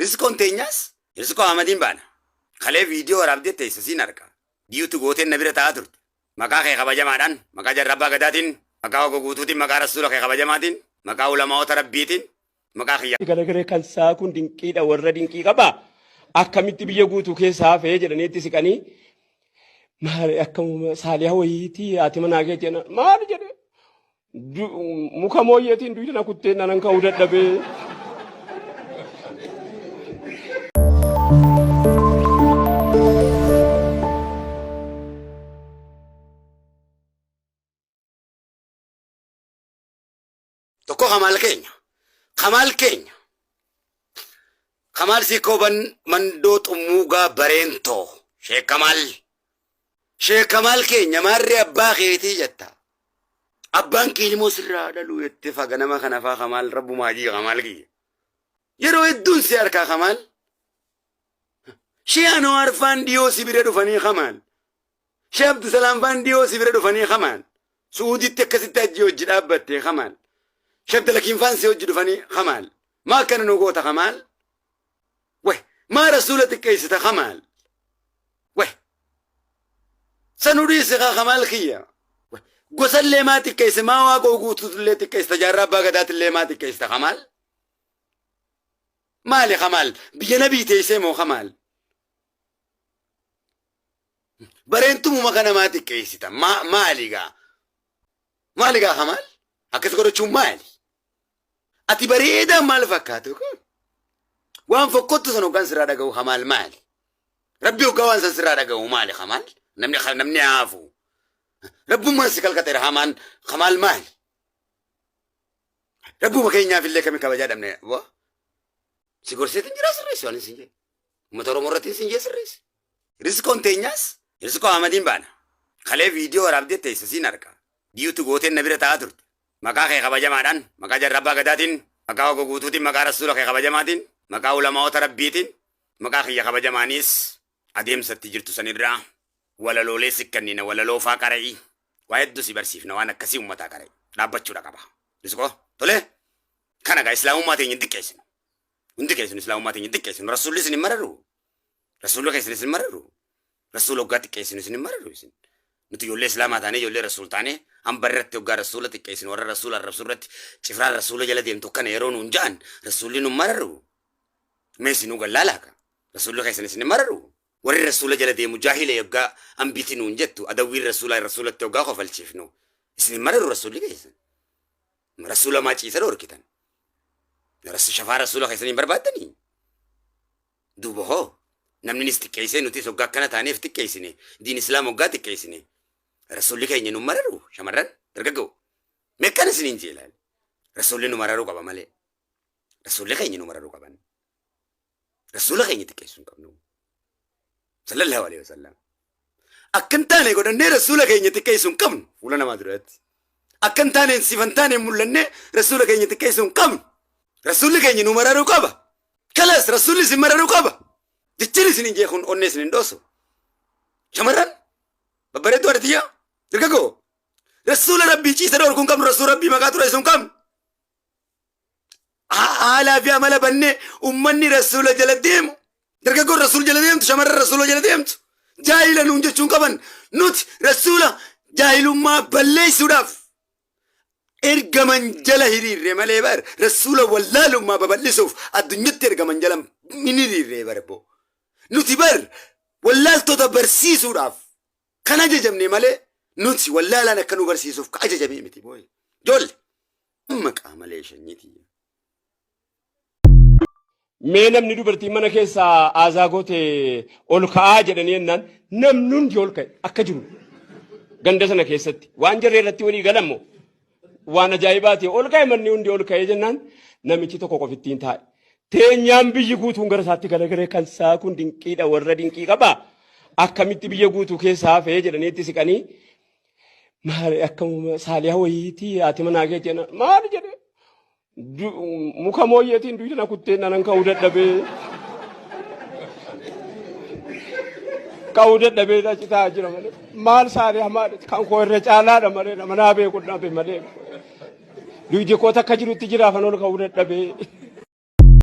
Rizqoon teenyaas Rizqoo Ahmadiin baana. Kalee viidiyoo waraabdee teessa siin arka. Diyuutu gooteen na bira taa'aa turte. Maqaa kee kabajamaadhaan, maqaa jarra abbaa gadaatiin, maqaa Waaqa guutuutiin, maqaa rasuula kee kabajamaatiin, maqaa ulamaa'ota rabbiitiin, maqaa kiyya. Garagalee kan isaa kun dinqiidha warra dinqii qaba. Akkamitti biyya guutuu keessaa hafee jedhanii itti siqanii maali akka saaliyaa wayiitii haati manaa kee jedhan maali jedhee muka mooyyeetiin duyda na kuttee nanan ka'uu dadhabee. Tokko Kamaal keenya. Kamaal keenya. Kamaal Siikoo Mandoo Xummuugaa Bareentoo. Sheek Kamaal. Sheek Kamaal keenya maarree abbaa keetii jetta. Abbaan kee ilmoo sirraa dhaluu jettee faga nama kana faa Kamaal rabbumaa jii Kamaal kiyya. Yeroo hedduun si harkaa Kamaal. Shee Anwaar faan dhiyoo si bira dhufanii Kamaal. Shee Abdusalaam faan dhiyoo si bira dhufanii Kamaal. Su'uuditti akkasitti hajji hojji dhaabbatte Kamaal. Shee Abdulakiin faan si hojji dhufanii Kamaal. Maa akkana nu goota Kamaal? Weh maa rasuula xiqqeessita Kamaal? Weh sanuu dhiisi kaa Kamaal kiyya. Weh gosallee maa xiqqeesse maa waaqoo guutuutullee xiqqeessita jaarraa abbaa gadaatillee maa xiqqeessita Kamaal? Maali Kamaal? Biyya nabii teessee moo Kamaal? Bareentumuma kana maa xiqqeessita? Maali gaa? Maali gaa Kamaal? Akkas godhachuun maali? Ati bareedaa maal fakkaatu kun? Waan fokkottu san hoggaan sirraa dhaga'u Kamaal maali? Rabbi hoggaa waan san sirraa dhaga'u maali Kamaal? Namni namni haafu. Rabbummaan si kalqateera hamaan Kamaal maali? Rabbuma keenyaaf illee kami kabajaa dhabne. Si gorseetiin jira sirreessi waan isin jedhe. Uummata Oromoo irratti isin jee sirreessi. Rizqoon teenyaas Rizqoo Ahmadiin baana. Kalee viidiyoo waraabdee teessa siin arka. Diyuutu gooteen na bira taa'aa turte. Maqaa kee kabajamaadhaan, maqaa jarra abbaa gadaatiin, maqaa Waaqa guutuutiin, maqaa rasuula kee kabajamaatiin, maqaa ulamaa'ota rabbiitiin, maqaa kiyya kabajamaaniis adeemsa itti jirtu sanirraa walaloolee si kennina walaloo faa qara'i. Waa hedduu si barsiifna waan akkasii uummataa qara'i. Dhaabbachuudha qaba. Rizqoo tolee kana gaa islaamummaa teenya hin xiqqeessinu. Hundi keessan islaamummaa teenya hin xiqqeessinu. Rasuulli isin hin mararu. Rasuulli keessan isin mararu. Rasuula hoggaa xiqqeessinu isin hin mararu isin. Nuti ijoollee islaamaa taanee ijoollee rasuul taanee hamba irratti hoggaa rasuula xiqqeessinu warra rasuula arrabsu irratti cifraan rasuula jala deemtu kana yeroo nuun ja'an rasuulli nun mararu. Mee isinuu gallaalaa ka. Rasuulli keessan isin hin mararu. Warri rasuula jala deemu jaahila yoggaa ambiti nuun jettu adawwiin rasuulaa rasuulatti hoggaa kofalchiifnu isin hin mararu rasuulli keessan. Rasuula maa ciisa dhorkitan. Shafaa rasuula keessanii hin barbaaddanii? Duuba hoo namni nis xiqqeessee nutis hoggaa akkana taaneef xiqqeessine diin islaam hoggaa xiqqeessine rasuulli keenya nu mararu shamarran dargaggoo meeqan isiniin jeelaal rasuulli nu mararuu qaba malee rasuulli keenya nu mararuu qaban rasuula keenya xiqqeessuu hin qabnu sallallahu alaihi wasallam akka hin taane godhannee rasuula keenya xiqqeessuu hin qabnu fuula namaa duratti akka hin taaneen siif hin taaneen mul'annee rasuula keenya xiqqeessuu hin qabnu rasuulli keenya nu mararuu qaba. Kalas rasuulli isin mararuu qaba. Jechin isin hin jeekun onnee isin hin dhoosu. Shamarran babbareedduu haadha dargaggoo rasuula rabbii ciisa dhorkuu hin qabnu rasuula rabbii maqaa xureessuu hin qabnu. Haalaa fi amala bannee ummanni rasuula jala deemu dargaggoon rasuula jala deemtu shamarran rasuula jala deemtu jaahila nuun jechuun qaban nuti rasuula jaahilummaa balleessuudhaaf ergaman jala hiriirre malee bar rasuula wallaalummaa babal'isuuf addunyatti ergaman jala hin hiriirre bar boo. Nuti bar wallaaltota barsiisuudhaaf kan ajajamne malee nuti wallaalaan akka nu barsiisuuf ka ajajamee miti booye. Ijoollee maqaa malee shanyii tiyya. Mee namni dubartiin mana keessaa aazaa goote ol ka'aa jedhanii jennaan namni hundi ol ka'e akka jiru ganda sana keessatti waan jarree irratti walii galammo waan ajaa'ibaati ol ka'e manni hundi ol ka'ee jennaan namichi tokko qofittiin taa'e. Teenyaan biyyi guutuun gara isaatti garagalee kan isaa kun dinqiidha warra dinqii qaba akkamitti biyya guutuu keessaa hafee jedhanii itti siqanii maali akka saaliyaa wayiitii haati manaa kee jedhan maali jedhee Muka mooyyeetiin duyda na kuttee nanan ka'uu dadhabee. Ka'uu dadhabee achi taa'aa jira malee. Maal saalee hamaa kan koo irra caalaadha malee nama naa beeku dhabe malee. Duydi koo takka jirutti jiraafan ol ka'uu dadhabee.